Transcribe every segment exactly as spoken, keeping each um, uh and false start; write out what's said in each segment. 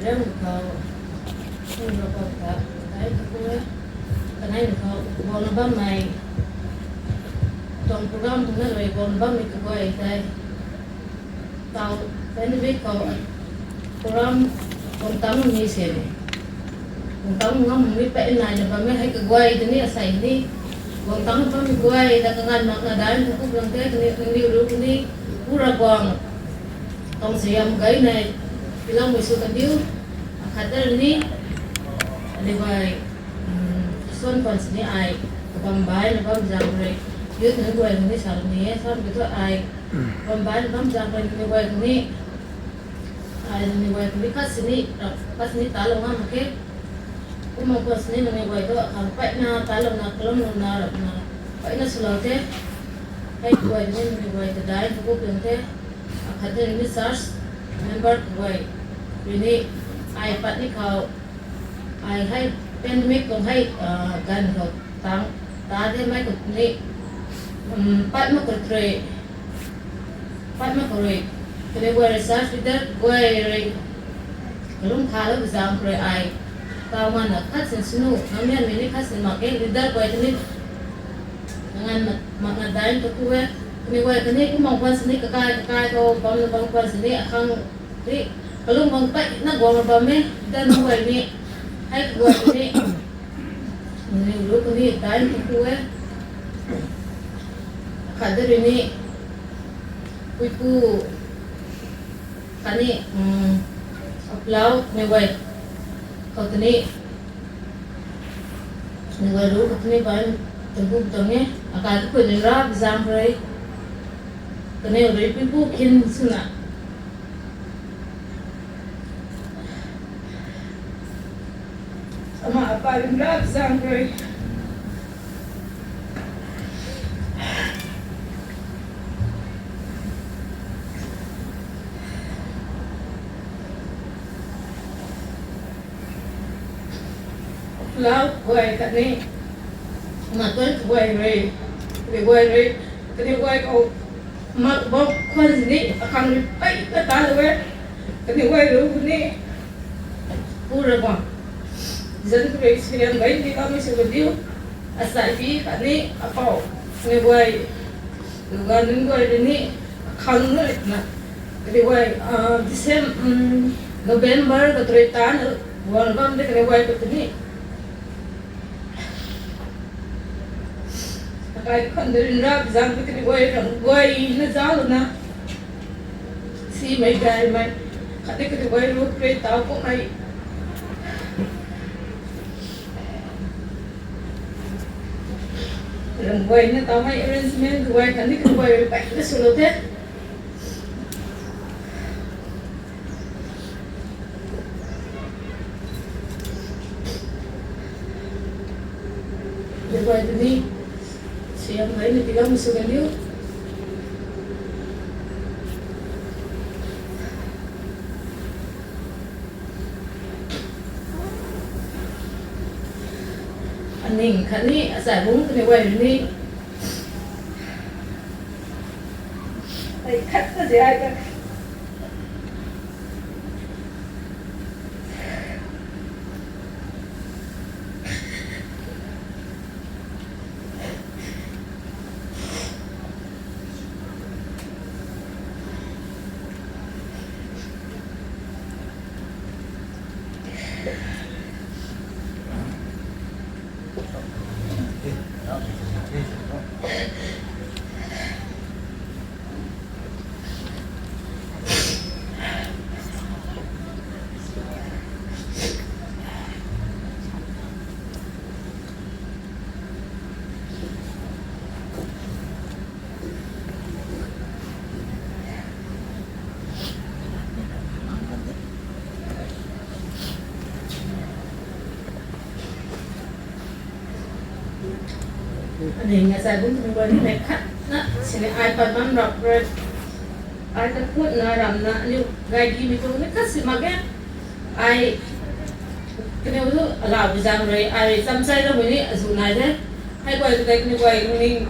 Ram khou, kum ram khou ta, tai tu ku e, kanei khou, guang bammei, tuang program tu na rui guang bammei kaguay tei, tau, pandemic khou, program, guang tang mi se ni. Guang tang ngam mi pa nai na bammei hei kaguay tei ni asei ni. Guang tang bammei guay, ta kanganv mak na dai, tu ku guang te, tei ni, tei ni ru ni, pura guang. Tang se yam gay nei, pilang mei sw kandiu, akhat ta ni, ani guay, um, suan pan sini ai, kabam bai na bam zang rui, youth nunc guay ni sa ni e, sam ki thu ai, kabam bai na bam zang rui ni guay ni, ai ni guay ni khat sini, ah, khat sini ta lou ngam mak khe. Kumna khat sini ni guay thu, ah, paina ta lou na, kalum lou na, rap na, paina swlou the. Hei guay ni ni guay ta dai, tu ku piang the. Akhat ta ni church member guay, rui ni, ai pat ni khou, ai hei pandemic tuang hei, ah, ganv khou tang, ta de mei khou ni, um, pat mak khou rui, pat mak khou rui, kaniw guay rui church leader guay rui, kalum kha lou zang khou rui ai, tau man na khat sin sunu, nang nian mi ni khat sin mak e leader guay tei ni, kanganv mak, mak na dai tu ku e, kaniw guay tei ni kumna kwan sini kakai, kakai khou, bam na bam kwan sini akhang, ti, kalum bam pei na guang bam e, dan guay ni, hei guay ni, ni ru kani dai tu ku e. Khat da rui ni, puipu, khatni, um, aplau, ni guay, khou tei ni, ni guay ru khou tei ni bai, tang ku tang e, akai tu ku ni ra, bizang rui, kaniw rui puipu khin swna. Ama apa rin rap zang rui. Lau guay khatni. Ama tuan guay rui. Kaniw guay rui. Kaniw guay khou. Mak bam kwan sini, akhang rui pei na ta lou e. Kaniw guay ru ni, pura bam. Zan kuri siriam bai ni kami sw kandiu. Asai pi khatni apou. Kaniw guay, luga nunc guay rui ni, akhang na, na. Kaniw guay, ah, December, um, November, ka three ta na, guang bam de kaniw guay khou tei ni. Akai khou nda rin rap zang tu kaniw guay rang guay na zang lou na. Simei gaymei. Khatni kaniw guay ru kre tau kumhmei. Rang guay na taumei arrangement guay khatni kaniw guay rui pei na swlou the. Guay tei ni, siam guay ni tilam sw kandiu. Aning khatni, asai bung kaniw guay ni. Ai khat ta zi ai ta. Ani nga sai bun tuni bani mei khat na sini ai pat bam rap rui. Ai ta khut na ram na aniu gai di mi tu ni khat si mak e. Ai kaniw tu alau bizang rui ai chamchai ra mui ni azu nai de. Hai guay tu dai kaniw guay ning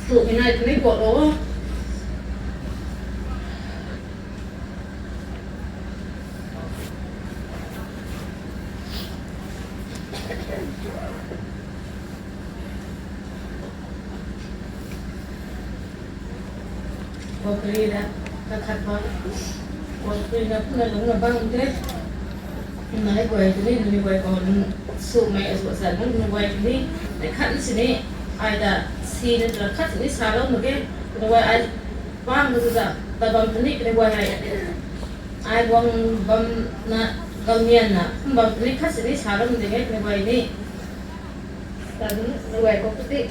tu mi nai tu ni kuak lo. Kokri da, kakhat ba. Kokri na puna lungna bang de. Nai guay tuni, nui guay ko, sumei asu sa nung nui guay tuni. Nai khat sini, ai da, si na tura khat sini sa lou mak ge. Nui guay ai, bang tu da, ta bam tuni, nui guay ai. Ai guang bam na, gamian na, kum bam tuni khat sini sa lou mak de ge, nui guay ni. Tadun, nui guay ko kuti.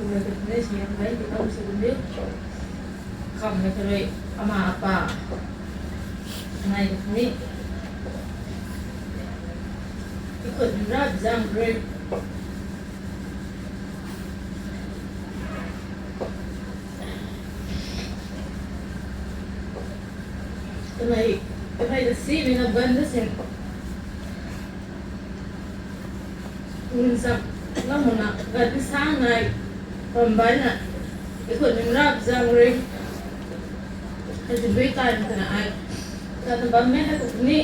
Nai khat ni siam mei ti kam sw kum diu. Kham na karui ama apa. Nai khat ni. Ikhut nra bizang rui. Kanei, kanei ta simei na ban da sin. Ngun sak, lam muna, gati sang nai, pam bai na, ikhut nunc rap zang rui, hei zin dui tai na ai, gati bam mei hei kuk ni.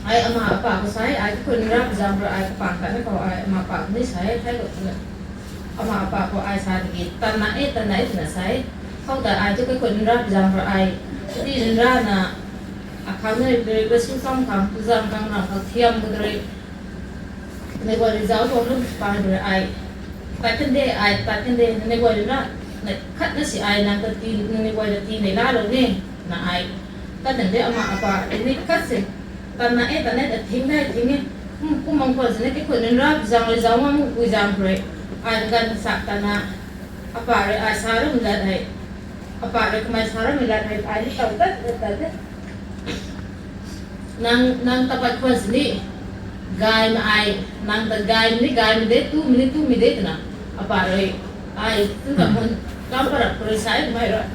Ai ama apa khou sai, ai kakhun rap zang rui ai kapang khat na khou ai ama apa ni sai, thei lo. Ama apa khou ai sa tiki, tanna e, tanna e twna sai. Khou ta ai tu kakhun rap zang rui ai, ti rana, akhang na rui, rui, rui, sung kam khang, tu zang kam ram khang thiam khou rui. Nai guay rui zauc tuang lum paan rui ai. Tat kan de, ai, tat kan de, nai guay rui na, nai khat na si ai, nang ta ti, nai guay ta ti, nai la lou ni, na ai. Tat kan de ama apa, ni khat si, tanna e, tanna e, ta thing dai, thing e. Hmm, kum mang khwan si na, kakhun nunc rap zang rui zauc ma mu, ui zang rui. Ai, gan sak tanna, apa rui, ai, sa ram lat hei. Apa rui kamei sa ram lat hei, ai, ni tau tat, tat, tat, tat. Nang, nang tapat khwan sini, gay ma ai, nang ta gay ni, gay mi de, tu mi ni, tu mi de twna. Apa rui, ai, tu ta mun, kam parap rui sai, mei rui.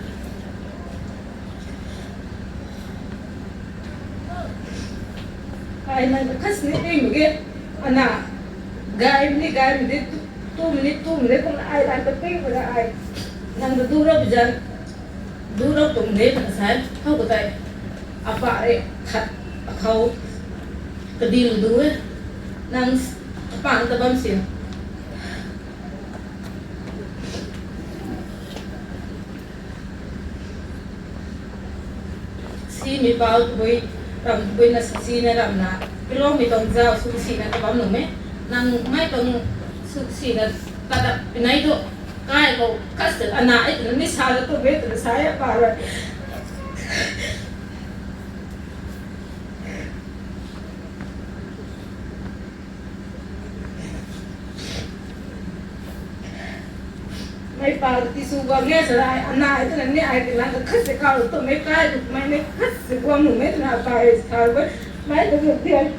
Ai, nang ta khat sini ting mak ge, ana, gay mi ni, gay mi de, tu, tu mi ni, tu mi de, kum ai, nang ta ting mak ge ai, nang ta du rap zan. Du rau tung de twna sai, khou khou tei, apa rui khat, akhou, kadi lu du e, nang, apa ta bam sin. Simei pau tabui, ram tabui na sasi na ram na, kilometer zau sw si na ta bam nu me, nang mei tuang sw si na ta ta pinai tu, kai khou, khat si, ana e twna ni sa la tu me twna sa e, apa rui. Mei pau ti sw guang e sa ai, ana e twna ni ai ti lang khat si kau tu me kai tu mei ni khat si guang nu me twna apa rui sa rui, mei tu tu tian.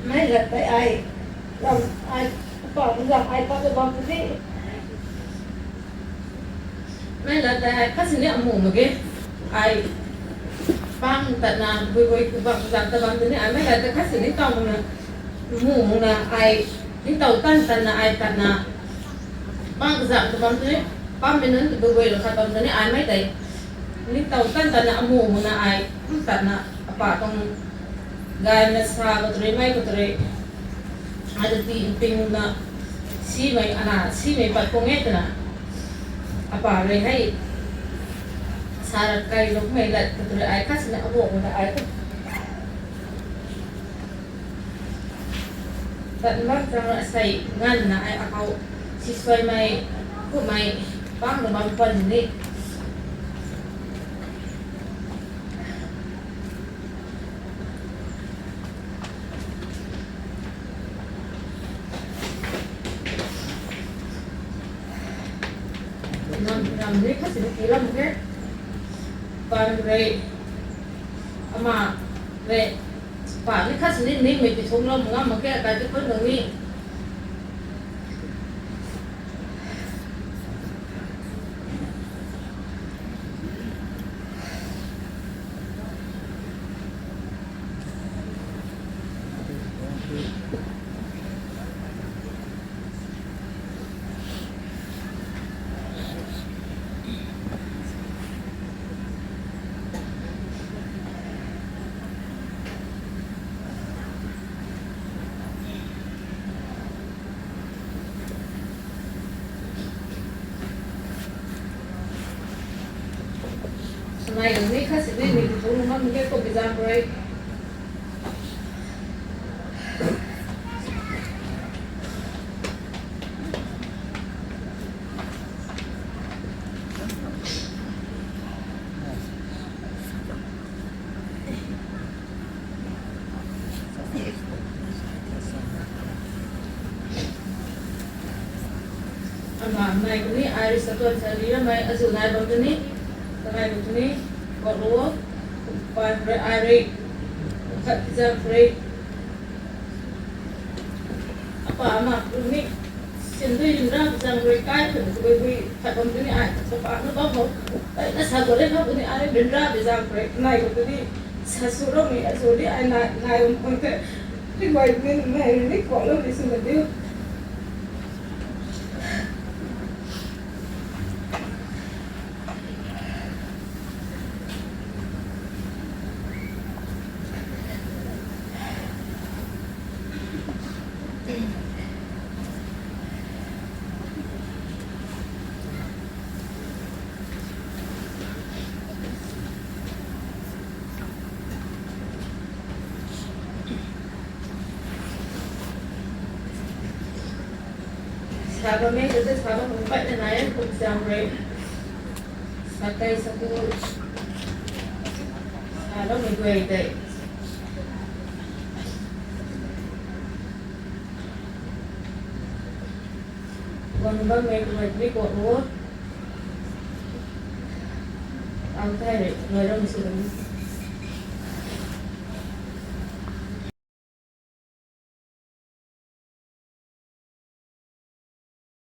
Mei lat tei ai, lam ai, apa lam ai pat bam tu di. Mei lat tei ai khat sini amu mak ge. Ai pang tatna bui bui kubak zang ta bam tu ni ai mei lat tei khat sini tau mak na, mu mak na ai, ni tau tan tan na ai tatna. Pang zang ta bam tu ni, pam mi nunc ta bui bui lo khat bam tu ni ai mei tei. Ni tau tan tan na amu mak na ai, kum tatna, apa tuang gay na sa khou tu rui, mei khou tu rui. Ai ta ti ping na, Simei ana, simei pat pung e twna. Apa rui hei. Sa rat kai lukmei lat katu rui ai khat sini abuak na ai tu. Tat bam tang rui asei nganvna ai akhou sisuaimei, kumhmei, pang na bam pan ni. Ram, ram ni khat sini ki lam ke. Pan rui, ama rui, pa ni khat sini ningmei ti thung lam ngam mak ke, akai ti khun nang ni. Sanai ni khat sini ni tu thung lam ke ko bizang rui. Ama nai kuni ai rui satuan sa ri ramei azu nai bam tuni, kanai bam tuni, kok ro, pan rui ai rui, khat tizang rui. Apa ama kuni, sindui rui ra bizang rui kai khat tu bui bui khat bam tuni ai, khat pa na bam ho. Ai na sa gole na kuni ai rui ra bizang rui, nai bam tuni, sa su ramei azu ni ai nai, nai bam pun the. Ri guay ni nai rui ni kok lo ni sina diu. Sa bammei ta te sa bam hung pat na nai e, kum siam rui. Sa tei sa tu. Sa bammei guay tei. Guang bammei guay tei kok ro. Ang tei rui, guay ram sw bam.